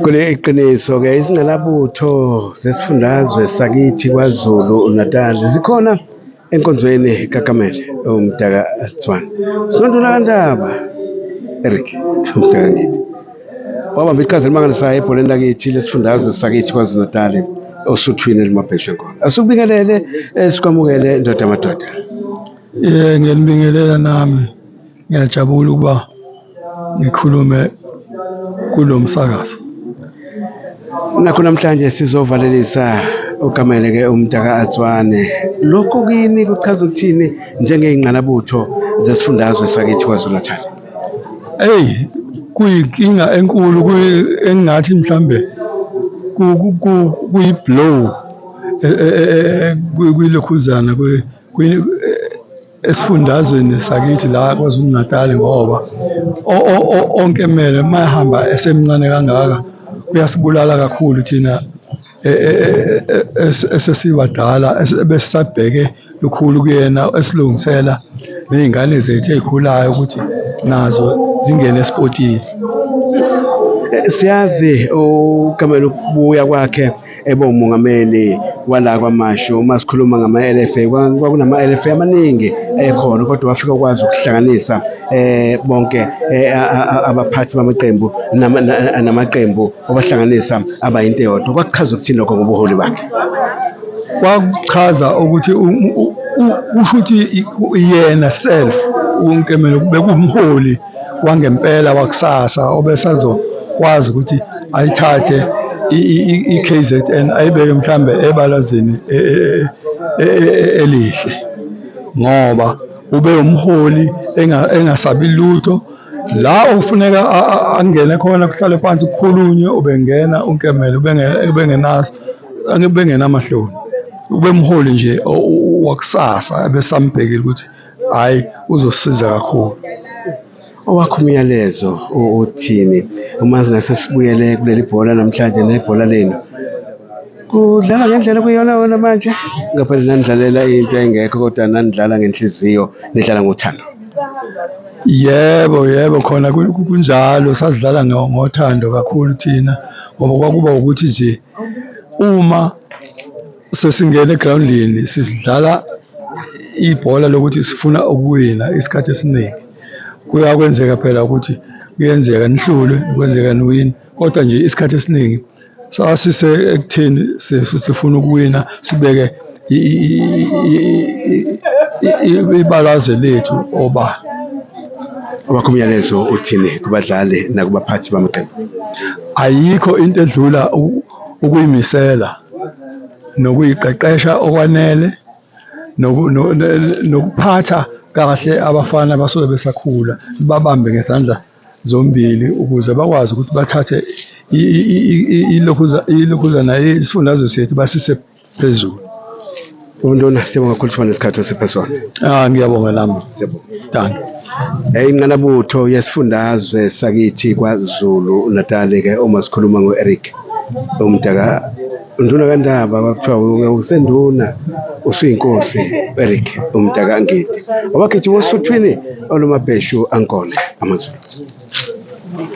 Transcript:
Kule iqiniso-ke izingqalabutho zesifundazwe sakithi KwaZulu Natal zikhona enkonzweni kaKamele uMdaka Zwane. Sinonduna kaNdaba Eric Mdaka Ngidi. Wabamba iqhaza elimangalisayo ebholeni lakithi lesifundazwe sakithi KwaZulu Natal osuthwini elimabhesha nkona. Asukubingelele sikwamukele ndoda madoda. Ye ngiyanibingelela nami. Ngiyajabula ukuba ngikhulume kulo msakazo. Nakho namhlanje sizovalelisa uGamele-ke uMdaka Atswane. Lokhu kini kuchaza ukuthini njengey'ngqalabutho zesifundazwe sakithi KwaZulu-Natal? Eyi kuyinkinga enkulu engingathi mhlambe kuyi-blow kwilokhuzana esifundazweni sakithi la KwaZulu-Natal ngoba onkemele uma ehamba esemncane kangaka kuyasibulala kakhulu thina e, e, e, esesibadala ebesisabheke lukhulu kuyena esilungisela ney'ngane zethu ey'khulayo ukuthi nazo zingene esipotini. Siyazi uKamela ukubuya kwakhe ebe umongameli wala kwaMashu. Uma sikhuluma ngama-LFA, kwakunama-LFA amaningi ekhona, kodwa wafika ukwazi ukuhlanganisa bonke abaphathi bamaqembu namaqembu, wabahlanganisa aba yinto eyodwa. Kwakuchaza ukuthini lokho ngobuholi bakhe? Kwakuchaza ukuthi kusho ukuthi yena self uNkemelo bekuwumholi wangempela wakusasa obesazokwazi ukuthi ayithathe i-KZN ayibeke mhlambe ebalazini e, e, e, elihle ngoba ube umholi engasabi lutho la okufuneka angene khona kuhlale phansi kukhulunywe ubengena uNkemele ubengenaso ubengenamahloni ube mholi nje wakusasa ebesambhekile ukuthi hhayi uzosisiza kakhulu. Owakho umyalezo uthini uma singase sibuyele kuleli bhola namhlanje nebhola lenu? Kudlalwa ngendlela okuyiyona yona manje? Ngaphela nanidlalela into engekho kodwa nanidlala ngenhliziyo, nidlala ngothando. Yebo, yebo khona kunjalo sasidlala ngothando kakhulu thina ngoba kwakuba ukuthi nje uma sesingena egrawundini sidlala ibhola lokuthi sifuna ukuwina isikhathi esiningi. Kuyakwenzeka phela ukuthi kuyenzeka nihlulwe, kwenzeka niwine, kodwa nje isikhathi esiningi sasise ekutheni sifuna ukuwina sibeke ibalazwe lethu obala. Owakho umyalezo uthini kubadlali nakubaphathi bamaqembu? Ayikho into edlula ukuyimisela nokuyiqeqesha okwanele nokuphatha kahle abafana abasuke besakhula, babambe ngezandla zombili ukuze bakwazi ukuthi bathathe ilokhuzana isifundazwe sethu basise phezulu. Unduna, siyabonga kakhulu thuba nesikhathi osiphe sona. Ah, ngiyabonga nami. Siyabonga. Dankie. Inqalabutho yesifundazwe sakithi KwaZulu Natal ke uma sikhuluma ngo-Eric uMdaka Nduna kaNdaba kwakuthiwa usenduna usuyinkosi Eric uMdaka Ngidi. Wabagijima osuthwini olumabheshu ankone amaZulu.